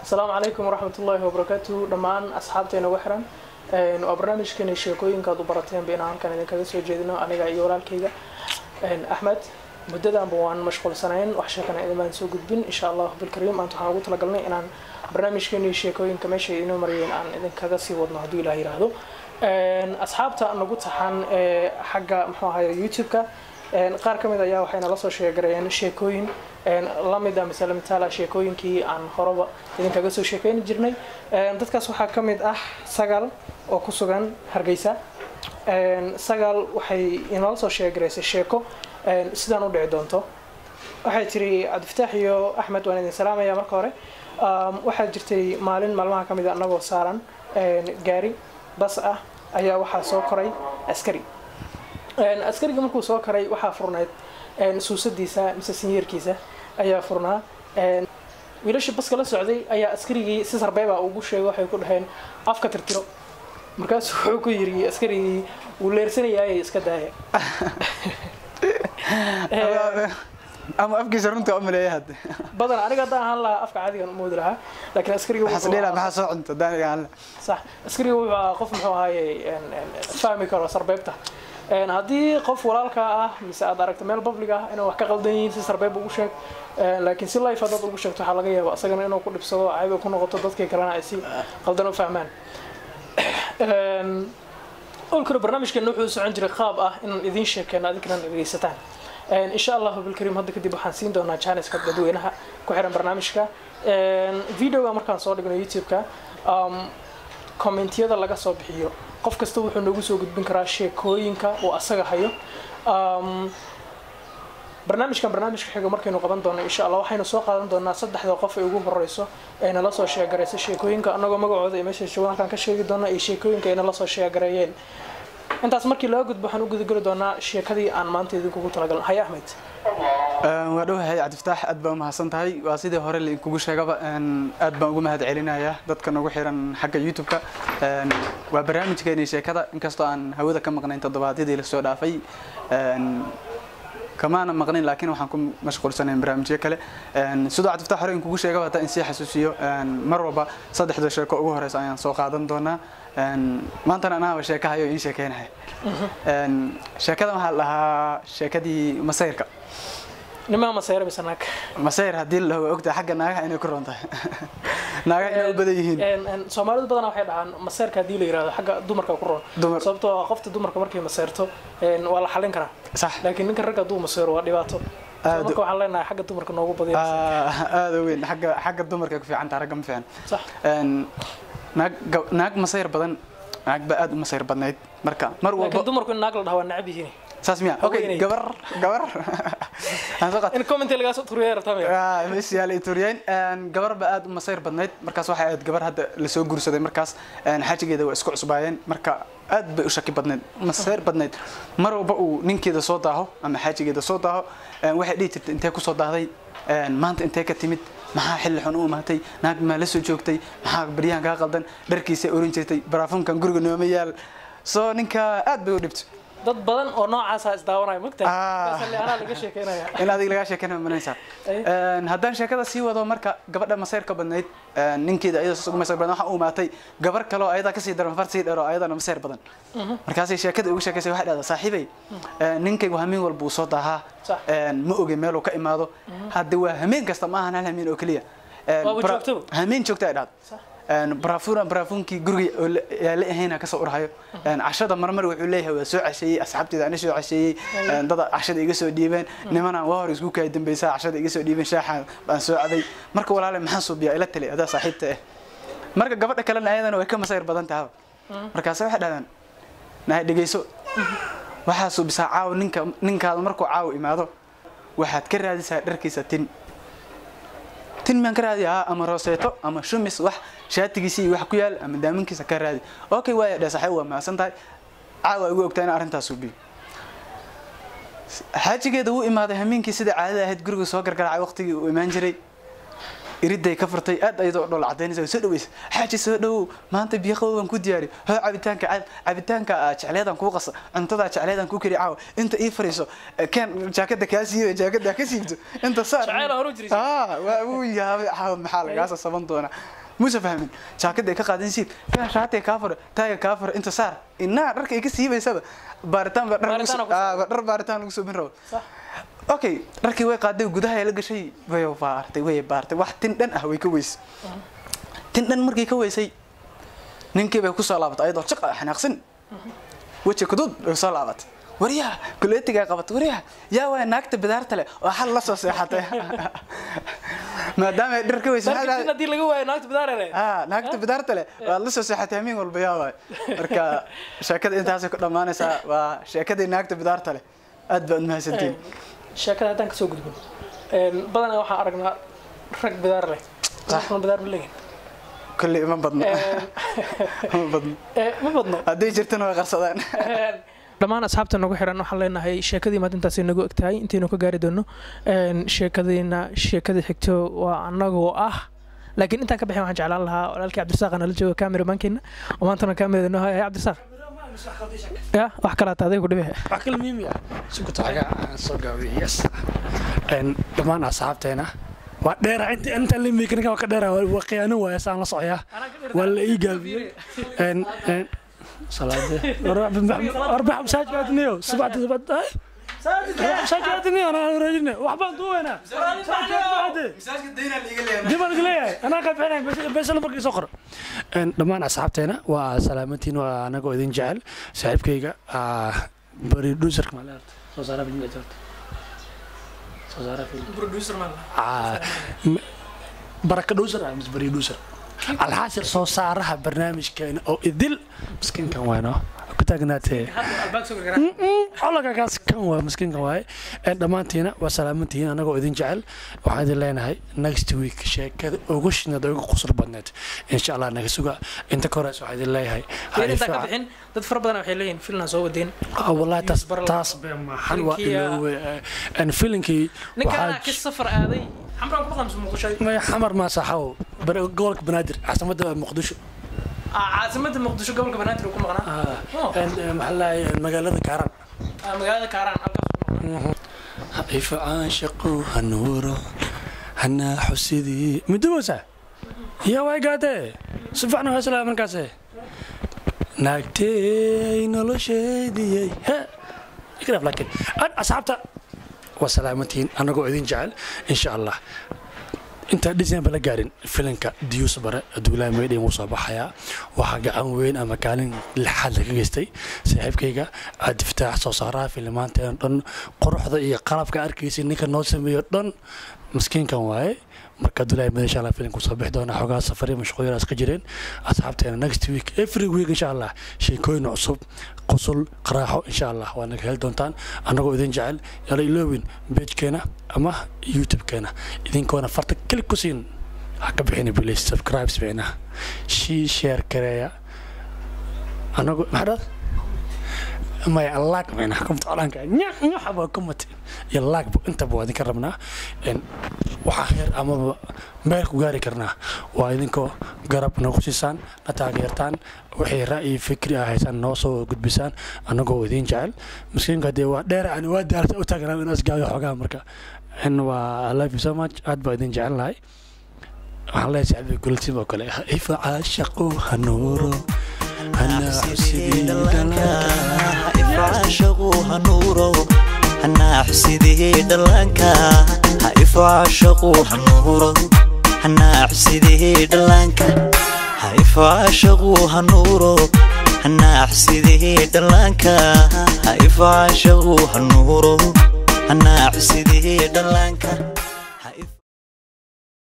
Asalaamu calaykum waraxmatullaahi wabarakaatuhu dhammaan asxaabteena ugu xiran. Waa barnaamijkeeni sheekooyinka aad u barateenba inaan halkan idinkaga soo jeedino, aniga iyo walaalkayga Axmed. Muddadanba waan mashquulsanayn, wax sheekana idimaan soo gudbin. Insha Allahu bilkariim, maanta waxaan ugu talagalnay inaan barnaamijkeeni sheekooyinka meesha inoo marayeen aan idinkaga sii wadno, hadduu Ilaah yiraahdo. Asxaabta nagu taxan ee xagga, muxuu ahaye, YouTube-ka qaar ka mid ayaa waxay nala soo sheegarayeen sheekooyin lamid ah mise lamitaala sheekooyinkii aan horeba idinkaga soo sheekeyni jirnay. Dadkaas waxaa ka mid ah Sagal oo ku sugan Hargeysa. Sagal waxay inala soo sheegaraysay sheeko sidaan u dhici doonto. Waxay tiri: "Cabdifataax iyo Axmed, waan idin salaamaya. Marka hore, waxaa jirtay maalin maalmaha ka mid a, annagoo saaran gaari bas ah ayaa waxaa soo koray askari. Askariga markuu soo koray, waxaa furnayd suusadiisa mise sinyeerkiisa ayaa furnaa. Wiilasha baska la socday ayaa askarigii si sarbeeba ugu sheegay, waxay ku dhaheen, 'Afka tirtiro.' Markaasuu wuxuu ku yiri askarigii, 'Wuu leersanayaaye, iska daaya.'" Ama afkiisa runta u maleeya hadda. Badan aniga haddaan ahaan lahaa, afka caadigan u moodi lahaa, laakiin askariga waxaas wuxuu dhihi lahaa, ahaa- maxaa soo cunta haddaan aniga ahaan lahaa. Sax, askariga wuxuu ahaa qof, muxuu ahaaye, fahmi karo sarbeebta. Haddii qof walaalka ah mise aad aragto meel public ah inuu wax ka qaldan yihiin, si sarbeeb ugu sheeg. Laakiin si live haddaad ugu sheegto, waxaa laga yaaba isagana inuu ku dhibsado, cayb ay ku noqoto, dadkii kalena ay si qaldan u fahmaan. Olkana barnaamijkeena wuxuu u socon jiray qaab ah inaan idiin sheekeyno, adinkana dhegeysataan. Insha Allahu bilkariim, hadda kadib waxaan siin doonaa chance-ka dadweynaha ku xiran barnaamijka. Videoga markaan soo dhigno YouTube-ka, commentiyada laga soo bixiyo, qof kasta wuxuu noogu soo gudbin karaa sheekooyinka uu asaga hayo. Barnaamijkan barnaamijka xiga markaynu qaban doono, insha Allah, waxaynu soo qaadan doonaa saddexda qof ee ugu horeyso ee nala soo sheegaraysa sheekooyinka, anagoo magacooda iyo meesha joogaan halkaan ka sheegi doona iyo sheekooyinka ay nala soo sheegareeyeen. Intaas markii laga gudbo, waxaan u gudageli doonaa sheekadii aan maanta idinkugu talagalin. Haye, Axmed. Waa dhowahay, Cabdifataax, aad baa umahadsan tahay. Waa sidii hore lainkugu sheegaba, aad baan ugu mahad celinayaa dadka nagu xiran xagga YouTube-ka. Waa barnaamijkeenii sheekada. Inkastoo aan hawada ka maqnayn toddobaadyadii lasoo dhaafay, kamaana maqnayn, laakiin waxaan ku mashquulsanayn barnaamijyo kale. Sidoo Cabdifataax hore inkugu sheegaba, haddaan insii xasuusiyo, mar walba saddexda sheeko ugu horeysa ayaan soo qaadan doonaa. Maantana anaaba sheekahayo iin sheekeynahay. Sheekadan waxaa la dhahaa sheekadii masayrka. Nimaa masayra mise naag? Masayr haddii la waa ogtahay xagga naagaha inay ku roon tahay, naagaha inay u badan yihiin. Soomaalidu badanaa waxay dhahaan maseerka haddii la yirahdo, xagga dumarka ku roon. Dumar. Sababtoo ah qofta dumarka markay maseerto, waa la xalin karaa, laakiin ninka ragga hadduu maseero waa dhibaato. So, marka waxaan leenahay xagga dumarka noogu badiya. Aad u weyn, xagga dumarka ku fiican tahay, ragga ma fiican. Naag naag masayr badan, naag ba aad u masayr badnayd. Marka mar laakiin walba dumarku in naag la dhaho waa necab yihiin. Saas miya? Okay. Haweeney. Gabar aan soo qaatay. In comment lagaa soo turiyay rabtaa miya? Meesha yaala Ethiopian. Gabar ba aad u masayr badnayd. Markaas waxay ahayd gabar hadda lasoo guursaday. Markaas xaajigeeda waa isku cusbaayeen. Marka aad bay u shaki badnayd, masayr badnayd. Mar walba uu ninkeeda soo daaho ama xaajigeeda soo daaho, waxay dhihi jirtay: "Intee kusoo daahday? Maanta intee ka timid? Maxaa xilli xun u imaatay? Naag maa la soo joogtay? Maxaa baryahan kaa qaldan?" Dharkiisay oran jirtay, "Baraafunkan guriga nooma yaal." Soo ninka aad bay u dhibtay. Dad badan oo noocaasa isdaawanaya mogtahay. Markaas anaa laga sheekeynaya. In adiga lagaa sheekeynaya manaysaa. Haddaan sheekada sii wado, marka gabadha masayrka badnayd, ninkeeda ayadoo saas ugu masayr badan, waxaa u imaatay gabar kale oo ayadaa kasii daran, far sii dheer oo ayadana masayr badan. Markaasay sheekada ugu sheekaysay. Waxay dhahdaa: "Saaxiibay, ninkaygu hameen walba uu soo daahaa. Ma oge meeluu ka imaado. Hadda waa hameen kasta, ma ahan hal hameen oo keliya." Waaba joogtaba. Hameen joogta ay dhahdo. Baraafuuna baraafuunkii guriga oo yaala ahayna kasoo urhayo. Cashada marmar wuxuu leeyahay waa soo casheeyey, asxaabteyda ana soo casheeyey. Dada cashada iga soo dhiibeen, nimanaan waa hor isku kaay dambaysaa cashada iga soo dhiibeen, shaaxa baan soo caday. Marka walaale, maxaan suubiyaa? Ila tali, adaa saaxiibta ah." Marka gabadha kalena ayadana way ka masayr badan tahay. Markaase waxay dhahdaan: "Nahay, dhegeyso, waxaa suubisaa caawa ninka, ninkaada markuu caawa imaado, waxaad ka raadisaa dharkiisa tin." "Tin maan ka raadiyaa?" "Ama rooseeto ama shumis, wax shaatigiisa iyo wax ku yaal ama daaminkiisa ka raadi." "Okay," waaya dheh, "saaxiib, waa mahadsan tahay. Caawa igu ogtaa in arrintaas suubiyo." Xaajigeeda wuu imaaday hameenkii, sida caadada ahayd guriga soo gargaraacay waqtigii uu imaan jiray. Iriday ka furtay, aad ayadoo dhol cadaynaysa soo dhaweys. Xaaji, soo dhawow, maanta biyo qabow baan ku diyaari, hoo cabitaanka cab, cabitaanka jecleedan kuu qasa, cuntada jecleedan kuu kari caawa, inta ii fariiso, keen jaakada kaa siiyo, jaakada ka siibto, inta saar. Jacayl hore u jiray. Waa uu yaabay, caawa maxaa lagaa soo saban doonaa? Muuse fahmin. Jaakada ay ka qaadan, siib kaa, shaatiga kaa furo, taaga kaa furo, inta saar, inaa dharka ay ka siibaysaba baaritaan ba dhar lagu Baaritaan ku dhar baaritaan lagu soo bin rabo. Sax. Okay, dharkii way qaaday, gudaha ay la gashay, way baartay, way baartay, wax tin dhan ah way ka weysay. Tin dhan markii ka weysay, ninkii bay ku soo laabatay ayadoo jiq ah, xanaaqsan, weji kuduud bay soo laabatay. Waryaha kuleetigaa qabatay, waryaha, yaa waay naagta bidaarta leh oo xal la soo seexatay? Maadaama ay dhar ka weysay, maxaa Dharka tin dhahday? Haddii laga waayo naagta bidaar leh. Naagta bidaarta leh waad la soo seexatay hameen walba, yaa waay? Marka sheekada intaasay ku dhammaanaysaa, waa sheekadii naagta bidaarta leh. Aad baad mahadsantihiin. Sheekada haddaan kasoo gudbin, badanaa waxaan aragnaa rag bidaar leh. Dumarkuna bidaar ma leeyihin? Kolley ma badno, ma badno. Ma badno. Hadday jirtana way qarsadaan. Dhammaan asxaabta nagu xiran waxaan leenahay sheekadii maad intaasay nagu eg tahay. Intaynu ka gaari doono sheekadiina sheekada xigto, waa anagoo ah. Laakiin intaan ka bixin, waxaan jeclaan lahaa walaalkii Cabdirasaaq nala jooga, cameramankeena oo maantana kamerada noo haya. Cabdirasaaq, ya wax kala taaday ku dhibe. Wax kale muhiim ah sukuta xaga aan soo gaabiyo. Yes, dhammaan asxaabteena waa dheera inta inta la miikin waa ka dheera, waa khiyaano waaya saan la socoyaa, waa la ii gaabiyey. Een een salaade arbax masaajid aadniyo subaxda subaxda masaajid aadniyo, anaa raadine wax baan duubaynaa dib aan leeyahay, anaa ka bixinay beesha lambarkii soo qor. Dhammaan asxaabteena waa salaamantiin, waa anagoo idin jecel. Saaxiibkayga producerka maa leeyahay, soo saara filmka, soo saara film Producer man. Baraka producer ah mise producer alxaasir, soo saaraha barnaamijkeena oo idil, miskiinkan wayno ku taagnaatee cologagaas kan waa miskiinkan waaye. Dhammaantiina waa salaamantihiin, anagoo idin jecel. Waxaan idin leenahay next week sheekada ugu shinaad, ugu qosol badneed, insha Allah naga suga. Inta ka horeysa waxaan idin leeyahay ha Intaan ka ifa- bixin, dad fara badan waxay leeyihiin filna soo wadeen. Wallahi taas taas be maxan waa iloowe filinkii. Ninkaana ka safar aaday Xamraan ku maqan Muqdisho. Maya, Xamar maa saxaw, gobolka Banaadir, caasimadda Muqdisho. Caasimadda Muqdisho, gobolka Banaadir uu ku maqnaa. Maxaa lahay, magaalada Kaaraan. Magaalada Kaaraan halkaas ku maqnaa. Ha ifacaashaqu hanuuro hanaaxu sidii midubowsa yaa way gaadee si fiican u heeslaya markaase naagtey nolosheediyey he ikraf. Laakiin an asxaabta waa salaamantihiin, anagoo idin jecel. Insha Allah intaan December la gaarin, filinka Diyuus Bare Abdullaahi Maydhin wuu soo baxayaa. Waxaa gacan weyn ama kaalin lixaad laga geystay saaxiibkayga Cabdifataax, soo saaraha filimaanteen dhan, quruxda iyo qalabka arkaysa ninka noo sameeyo dhan miskiinkan waaye. Marka Abdullaahi Maydhin insha Allah filimku soo bixi doona. Xogaa safari mashquulyadaas ka jireen asxaabteena. Next week, every week insha Allah sheekooyin cusub, qusul, qaraaxo insha Allah waa naga heli doontaan, anagoo idin jecel. Yala iloowin page-keena ama YouTube-keena, idinkoona farta klik ku siin ha ka bixina, please subscribe bixina, shii share kareeya. Anagu maxaa dhad maya like mayna comment colaanka nyax waa comment iyo like intaba waa idinka rabnaa. Waxaa heer amaba meel ku gaari karnaa waa idinkoo garab nagu siisaan, na taageertaan, wixii ra'yi fikri ah haysaan noo soo gudbisaan, anagoo idin jecel. Miskiinka dee waa dheer, ani waa daarta u taagnaa inuu isgaayo xoogaa. Marka in waa I love you so much, aad baa idin jecel lahay. Waxaan leeyahay saaxiibka gultiim oo kale, ifa caashaqu hanuuro hanaaxu sidii dhallaanka. Ifcaashaqu hanuuro hanaaxu sidii dhallaanka, ha ifcaashaqu hanuuro hanaaxu sidii dhallaanka, ha ifcaashaqu hanuuro hanaaxu sidii dhallaanka, ha ifcaashaqu hanuuro hanaaxu sidii dhallaanka.